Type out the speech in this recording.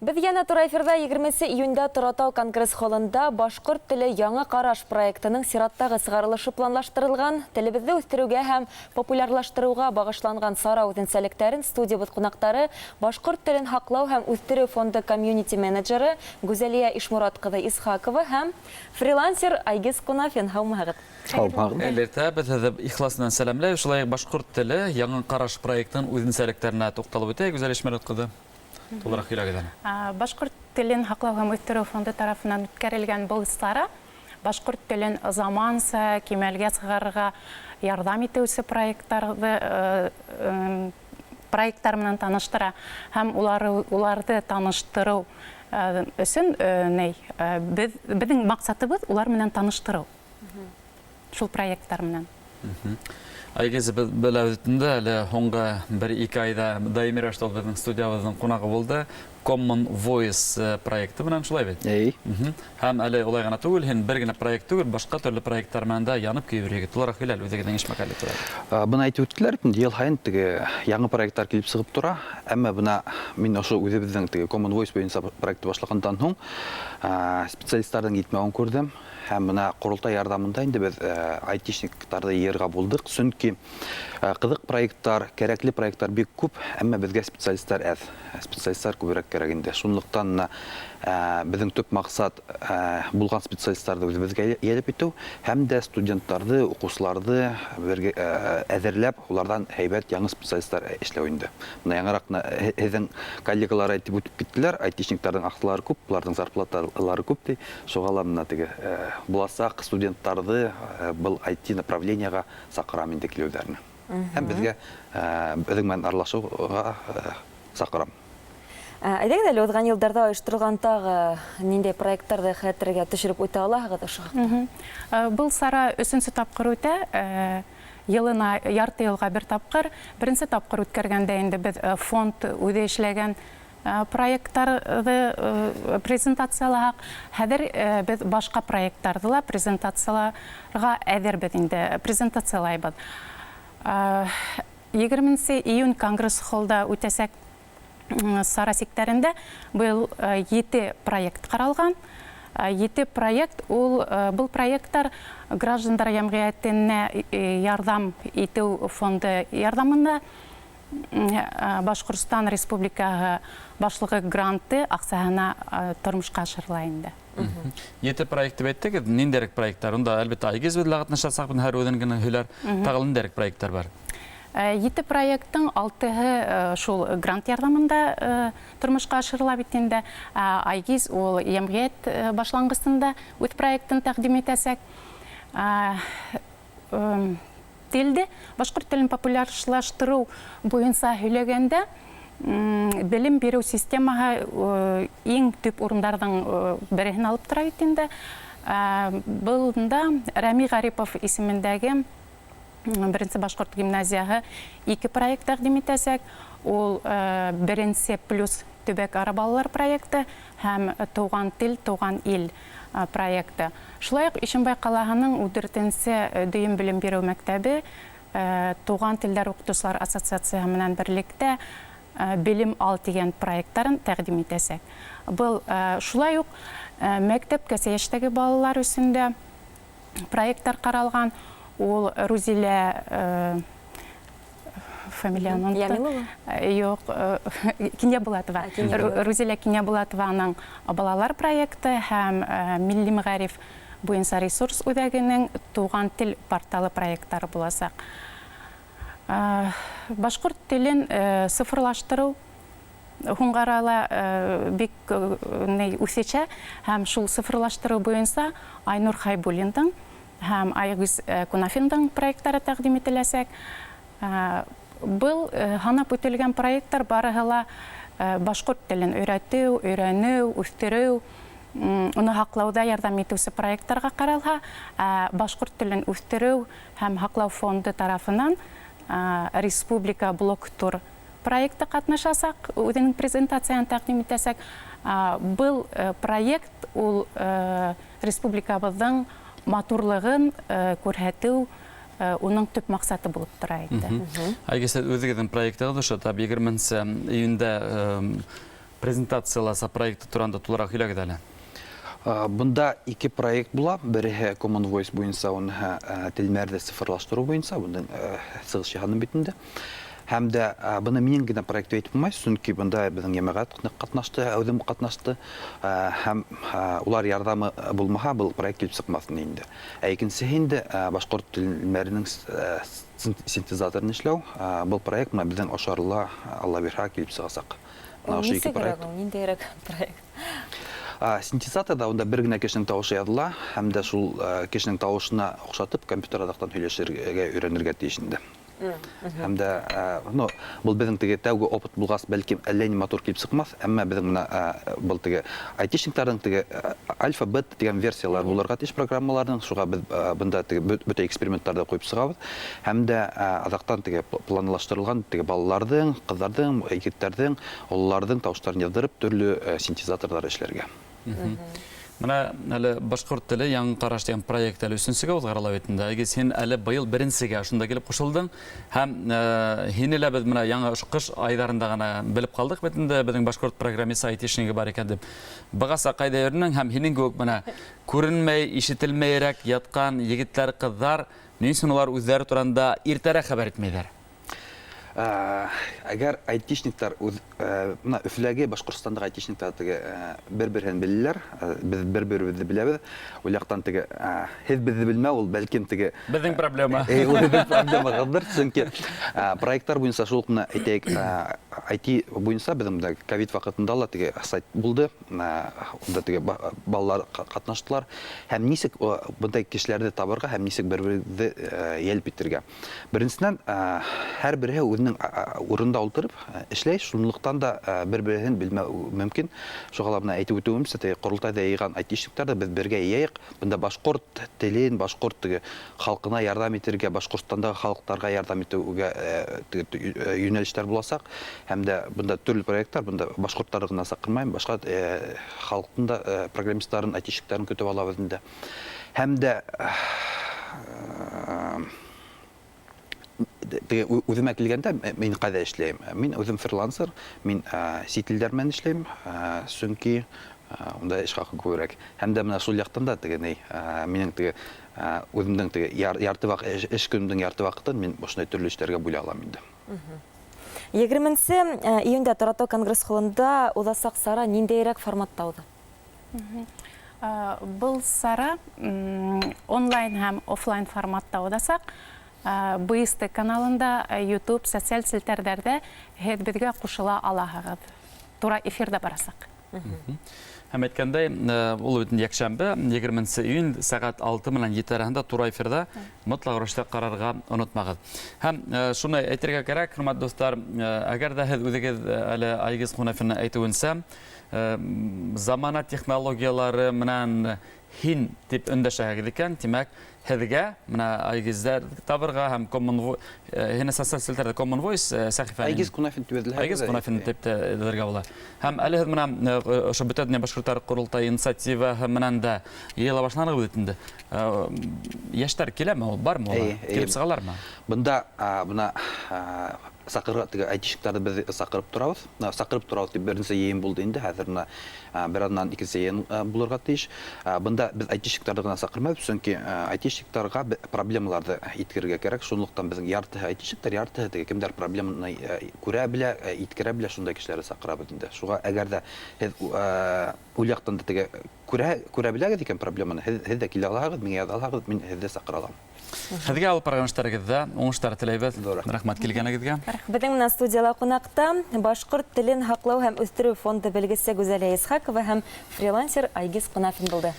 Беҙ йәнә тура эфирҙа. 20 июндә Торатау конгресс-холында «Башҡорт теле: яңы ҡараш» проектының сираттағы сығарылышы планлаштырылған. Телебеҙҙе үҫтереүгә һәм популярлаштырыуға бағышланған сара үҙенсәлектәрен студиябыҙ ҡунаҡтары, Башҡорт телен һаҡлау һәм үҫтереү фонды комьюнити менеджеры Гүзәлиә Ишморат ҡыҙы Исхакова һәм фрилансер Айгиз Ҡунафин. Һаумыһығыҙ! Һаумыһығыҙ! Әлбиттә, беҙ һеҙҙе ихлас менән сәләмләйбеҙ. Шулай уҡ «Башҡорт теле: яңы ҡараш» проектының үҙенсәлектәренә туҡталып үтәйек. Гүзәл Ишморат ҡыҙы, тулыраҡ һөйләгеҙ әле. Башҡорт телен һаҡлау һәм үҫтереү фонды тарафынан үткәрелгән был сара башҡорт телен заманса кимәлгә сығарырға ярҙам итеүсе проекттарҙы проекттар менән таныштыра һәм уларҙы таныштырыу өсөн ни, беҙ, беҙҙең маҡсатыбыҙ улар менән таныштырыу, шул проекттар менән. Айгиз, беҙ беләбеҙ инде, әле һуңғы 1-2 айҙа даими рәүештә ул беҙҙең студиябыҙҙың ҡунағы булды. Common Voice проекты менән, шулай бит? Эй. Һәм әле улай ғына түгел, һин бер генә проект түгел, башҡа төрлө проекттар менән дә янып көйөп йөрөйһөң. Тулыраҡ һөйлә әле үҙегеҙҙең эшмәкәрлек тураһында. Бына әйтеп үттеләр инде, йыл һайын теге яңы проекттар килеп сығып тора. Әммә бына мин ошо үҙебеҙҙең теге Common Voice буйынса проектты башлағандан һуң специалисттарҙың етмәүен күрҙем. Һәм бына ҡоролтай ярҙамында инде беҙ айтишниктарҙы йыйырға булдыҡ, сөнки ҡыҙыҡ проекттар, кәрәкле проекттар бик күп, әммә беҙгә специалисттар әҙ. Специалисттар күберәк кәрәк инде. Шунлыҡтан бына беҙҙең төп маҡсат булған специалисттарҙы үҙебеҙгә йәлеп итеү һәм дә студенттарҙы, уҡыусыларҙы бергә әҙерләп, уларҙан һәйбәт яңы специалисттар эшләү инде. Бына яңыраҡ ҡына һеҙҙең коллегалар әйтеп үтеп киттеләр, айтишниктарҙың аҡсалары күп, уларҙың зарплаталары күп ти. Шуға ла бына теге буласаҡ студенттарҙы был IT направлениеға саҡырам инде килеүҙәренә. Һәм беҙгә беҙҙең менән аралашыуға саҡырам. Әйҙәгеҙ әле, уҙған йылдарҙа ойошторолған тағы ниндәй проекттарҙы хәтергә төшөрөп үтә алаһығыҙ ошо хаҡта? Был сара өсөнсө тапҡыр үтә, йылына ярты йылға бер тапҡыр. Беренсе тапҡыр үткәргәндә инде беҙ фонд үҙе эшләгән проекттарҙы презентациялаһаҡ, хәҙер беҙ башҡа проекттарҙы ла презентацияларға әҙербеҙ инде, презентациялайбыҙ. 20 июнь конгресс-холлда үтәсәк сара сиктәрендә быйыл ете проект ҡаралған. Ете проект ул, был проекттар граждандар йәмғиәтенә ярҙам итеү фонды ярҙамында, Башҡортостан Республикаһы башлығы гранты аҡсаһына тормошҡа ашырыла инде. Ете проект тип әйттегеҙ, ниндәйерәк проекттар? Унда, әлбиттә, Айгиз беҙ ҡатнашасаҡ, һәр үҙен генә һөйләр. Тағы ниндәйерәк проекттар бар? Ете проекттың алтыһы шул грант ярҙамында тормошҡа ашырыла бит инде. Айгиз ул йәмғиәт башланғысында үҙ проектын тәҡдим итәсәк. Телде, башҡорт телен популярлаштырыу буйынса һөйләгәндә, белем биреү системаһы иң төп урындарҙың береһен алып тора бит инде. Бында Рәми Ғарипов исемендәге беренсе башҡорт гимназияһы ике проект тәҡдим итәсәк. Ул «Беренсе плюс» төбәк ара балалар проекты һәм «Тыуған тел, тыуған ил» проекты. Шулай уҡ Ишембай ҡалаһының 14-нсе дөйөм белем биреү мәктәбе Туған телдәр уҡытыусылар ассоциацияһы менән берлектә «Белем ал» тигән проекттарын тәҡдим итәсәк. Был шулай уҡ мәктәпкәсә йәштәге балалар өсөн дә проекттар ҡаралған. Ул Рузилә, фамилияны оноттом. Ямилова? Юҡ, Кинйәбулатова. Рузилә Кинйәбулатованың балалар проекты һәм Милли мәғариф буйынса ресурс үҙәгенең «Туған тел» порталы проекттары буласаҡ. Башҡорт телен цифрлаштырыу һуңғы арала бик үҫешә, һәм шул цифрлаштырыу буйынса Айнур Хайбуллиндың һәм Айгиз Кунафиндың проекттары тәҡдим ителәсәк. Был һанап үтелгән проекттар барыһы ла башҡорт телен өйрәтеү, өйрәнеү, үҫтереү, уны һаҡлауҙа ярҙам итеүсе проекттарға ҡаралһа, башҡорт телен үҫтереү һәм һаҡлау фонды тарафынан республика блок-тур проекты ҡатнашасаҡ, үҙенең презентацияһын тәҡдим итәсәк. Был проект ул республикабыҙҙың матурлығын күрһәтеү, уның төп маҡсаты булып тора инде. Айгиз, үҙегеҙҙең проектығыҙ ошо тап 20 июндә Презентацияласа проекты туранда тулыраҡ һөйләгеҙ әле. Бында ике проект була. Береһе Common Voice буйынса, уныһы телмәрҙе цифрлаштырыу буйынса, бының сығыш яһаным бит инде. Һәм дә быны минең генә проект тип әйтеп булмай, сөнки бында беҙҙең йәмәғәт ныҡ ҡатнашты, үҙем ҡатнашты. Һәм улар ярҙамы булмаһа, был проект килеп сыҡмаҫ ине инде. Ә икенсеһе инде башҡорт телмәренең синтезаторын эшләү. Был проект бына беҙҙең ошо арала, Алла бирһә, килеп сығасаҡ. Бына ошо ике проект. Нисегерәк ул, ниндәйерәк проект? Синтезаторҙа унда бер генә кешенең тауышы яҙыла, һәм дә шул кешенең тауышына оҡшатып компьютер аҙаҡтан һөйләшергә өйрәнергә тейеш инде. Һәм дә, ну, был беҙҙең теге тәүге опыт булғас, бәлки әллә ни матур килеп сыҡмаҫ, әммә беҙҙең бына был теге айтишниктарҙың теге альфа, бета тигән версиялар булырға тейеш программаларҙың, шуға беҙ бында теге бөтә эксперименттарҙы ҡуйып сығабыҙ. Һәм дә аҙаҡтан теге планлаштырылған теге балаларҙың, ҡыҙҙарҙың, егеттәрҙең, ололарҙың тауыштарын яҙҙырып төрлө синтезаторҙар эшләргә. Бына әле башҡорт теле яңы ҡараш тигән проект әле өсөнсөгә уҙғарыла бит инде. Айгиз, һин әле быйыл беренсегә ошонда килеп ҡушылдың. Һәм һине лә беҙ бына яңы ошо ҡыш айҙарында ғына белеп ҡалдыҡ бит инде, беҙҙең башҡорт программист айтишниги бар икән тип. Бығаса ҡайҙа йөрөнөң һәм һинең кеүек бына күренмәй, ишетелмәйерәк ятҡан егеттәр, ҡыҙҙар ни өсөн улар үҙҙәре туранда иртәрәк хәбәр итмәйҙәр? Әгәр айтишниктар үҙ бына Өфөләге Башҡортостандағы айтишниктар теге бер-береһен беләләр, беҙ бер-беребеҙҙе беләбеҙ. Ул яҡтан теге һеҙ беҙҙе белмәү, ул бәлкем теге Беҙҙең проблема. Ул беҙҙең проблемағыҙҙыр, сөнки проекттар буйынса шул уҡ бына әйтәйек, IT буйынса беҙҙең бында ковид ваҡытында ла теге сайт булды, унда теге балалар ҡатнаштылар. Һәм нисек бындай кешеләрҙе табырға һәм нисек бер-беребеҙҙе йәлп итергә. Беренсенән, һәр береһе үҙенең урында ултырып эшләй, шунлыҡтан да бер-береһен белмәү мөмкин. Шуға ла бына әйтеп үтеүемсә, теге ҡоролтайҙа йыйған айтишниктарҙы беҙ бергә йыйайыҡ. Бында башҡорт телен, башҡорт теге халҡына ярҙам итергә, Башҡортостандағы халыҡтарға ярҙам итеүгә теге йүнәлештәр буласаҡ. Һәм дә бында төрлө проекттар, бында башҡорттарҙы ғына саҡырмайым, башҡа халыҡтың да программисттарын, айтишниктарын көтөп алабыҙ инде. Һәм дә теге үҙемә килгәндә, мин ҡайҙа эшләйем? Мин үҙем фрилансер, мин сит илдәр менән эшләйем, сөнки унда эш хаҡы күберәк. Һәм дә бына шул яҡтан да теге ни, минең теге үҙемдең теге ярты ваҡ-, эш көнөмдөң ярты ваҡытын мин ошондай төрлө эштәргә бүлә алам инде. Егерменсе июндә Торатау конгресс-холында уҙасаҡ сара ниндәйерәк форматта уҙа? Был сара онлайн һәм офлайн форматта уҙасаҡ. БСТ каналында, YouTube, социаль селтәрҙәрҙә һеҙ беҙгә ҡушыла алаһығыҙ. Тура эфирҙа барасаҡ. Һәм әйткәндәй, ул бит йәкшәмбе, егерменсе июнь, сәғәт алты менән ете араһында тура эфирҙа мотлаҡ рәүештә ҡарарға онотмағыҙ. Һәм шуны әйтергә кәрәк, хөрмәтле дуҫтар, әгәр дә һеҙ үҙегеҙ әле Айгиз Ҡунафина әйтеүенсә, замана технологиялары менән һин тип өндәшәһегеҙ икән, тимәк, һеҙгә бына Айгиздәр табырға һәм Common һине социаль селтәрҙә Common Voice сәхифәне Айгиз Ҡунафин тип эҙләһәгеҙ Айгиз ҙә Ҡунафин әйтә. тип тә эҙләргә була. Һәм әле һеҙ бына ошо бөтә донъя башҡорттар ҡоролтайы инициативаһы менән дә йыйыла башланығыҙ бит инде. Йәштәр киләме ул, бармы улар? Эйе, эйе. Килеп сығалармы? Бында, бына, саҡырға, теге айтишниктарҙы беҙ саҡырып торабыҙ. Бына саҡырып торабыҙ тип беренсе йыйын булды инде, хәҙер бына, бер аҙнанан икенсе йыйын, булырға тейеш. Бында беҙ айтишниктарҙы ғына саҡырмайбыҙ, сөнки, айтишниктарға проблемаларҙы еткерергә кәрәк. Шунлыҡтан беҙҙең яртыһы айтишниктар, яртыһы теге кемдәр проблеманы, күрә белә, еткерә белә, шундай кешеләрҙе саҡырабыҙ инде. Шуға әгәр ҙә һеҙ, ул яҡтан да теге күрә беләгеҙ икән проблеманы, һеҙ ҙә килә алаһығыҙ, миңә яҙа алаһығыҙ, мин һеҙҙе саҡыра алам. Һеҙгә алып барған эштәрегеҙҙә уңыштар теләйбеҙ. Ҙур рәхмәт. Рәхмәт килгәнегеҙгә. Рәхмәт. Беҙҙең менән студияла ҡунаҡта башҡорт телен һаҡлау һәм үҫтереү фонды белгесе Гүзәлиә Исхаҡова һәм фрилансер Айгиз Ҡунафин булды.